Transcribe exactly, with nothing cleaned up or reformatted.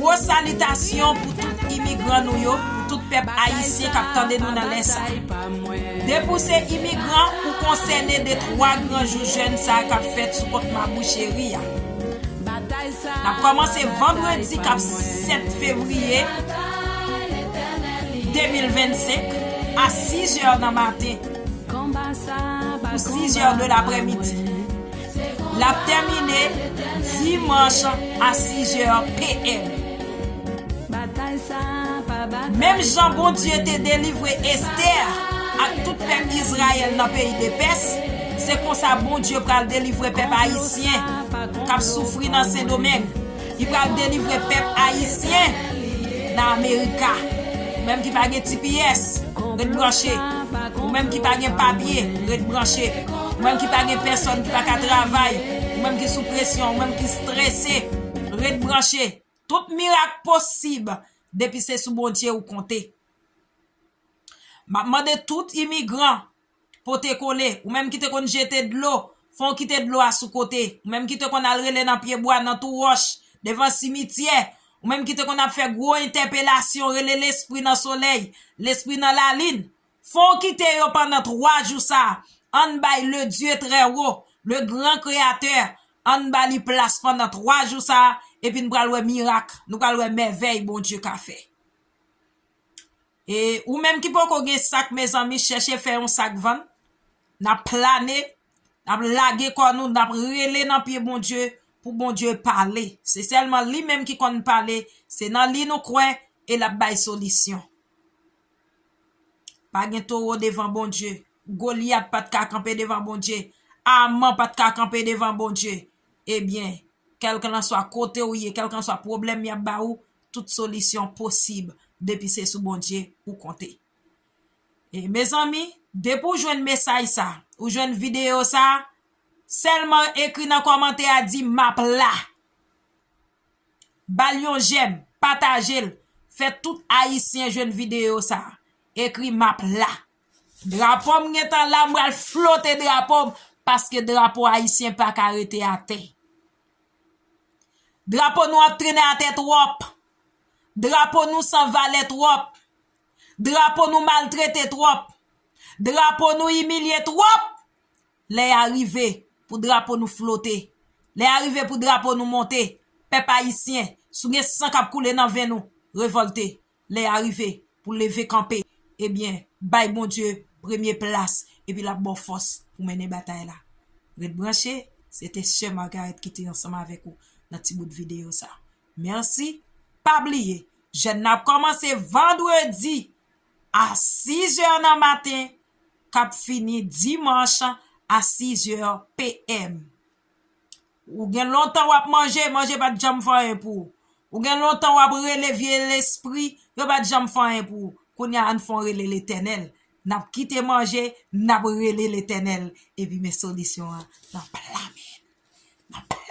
Gwo salitasyon pou tout imigran nou yo, pou tout pèp ayisyen k ap tande nou nan lè sa. Depi w se imigran, ou konsène de twa gran jou jèn sa k ap fèt sou kont Mabou Cheri a. N ap kòmanse vandredi k ap sèt fevriye de mil vennsenk a sizè nan maten pou sizè de laprèmidi. L ap tèmine dimanch a sizè p.m. Menm jan Bondye te delivre Estè ak tout pèp Izrayèl nan peyi de Pès, se konsa Bondye pral delivre pèp ayisyen k ap soufri nan Sendomeng. Li pral delivre pèp ayisyen nan Amerika. Ou menm ki pa gen T P S, ret branche. Ou menm ki pa gen papye, ret branche. Ou menm ki pa gen pèsòn ki pa ka travay, ou menm ki sou presyon, ou menm ki strese, ret branche. Tout mirak posib depi se sou Bondye ou konte. M ap mande tout imigran pote kole, ou menm ki te konn jete dlo, fè w kite dlo a sou kote, ou menm ki te konn al rele nan pye bwa, nan twou wòch, devan simityè, ou menm ki te konn ap fè gwo entèpelasyon, rele lespri nan solèy, lespri nan lalin, fè w kite yo pandan twa jou sa a. Ann bay le Dieu très haut, le grand créateur, ann ba li plas pandan twa jou sa a, epi n pral wè mirak, nou pral wè mèvèy Bondye ka fè. E ou menm ki poko gen sak, mezanmi, chèche fè yon sak vann. N ap plane, n ap lage kò nou, n ap rele nan pye Bondye pou Bondye pale. Se sèlman li menm ki konn pale, se nan li nou kwè e l ap bay solisyon. Pa gen towo devan Bondye. Golyat pa t ka kanpe devan Bondye. Aman pa t ka kanpe devan Bondye. Ebyen, kèlkanswa kote w ye, kèlkanswa pwoblèm y ap ba ou, tout solisyon posib depi se sou Bondye ou konte. E mezanmi, depi w jwenn mesaj sa, ou jwenn videyo sa, sèlman ekri nan kòmantè a, di m ap la. Ba l yon jèm, pataje l, fè tout ayisyen jwenn videyo sa. Ekri m ap la. Drapo m gentan la, m pral flote drapo m, paske drapo ayisyen pa ka rete atè. Drapo nou ap trennen atè twòp. Drapo nou san valè twòp. Drapo nou maltrete twòp. Drapo nou imilye twòp. Lè a rive pou drapo nou flote. Lè a rive pou drapo nou monte. Pèp ayisyen, si w gen san k ap koule nan venn ou, revòlte. Lè a rive pou leve kanpe. Ebyen, bay Bondye premye plas, epi l ap ba w fòs pou mennen batay la. Ret branche, se te sè Margaret ki te ansanm avèk ou nan ti bout videyo sa. Mèsi. Pa bliye, jèn nan ap kòmanse vandredi a sizè nan maten, k ap fini dimanch a sizè p.m. Ou gen lontan w ap manje, manje pa t janm fè anyen pou ou. Ou gen lontan w ap rele vye lespri, yo pa t janm fè anyen pou ou. Kounye a, ann fè yon rele Letènèl. N ap kite manje, n ap rele Letènèl. Epi men solisyon an nan pla men l. Nan pla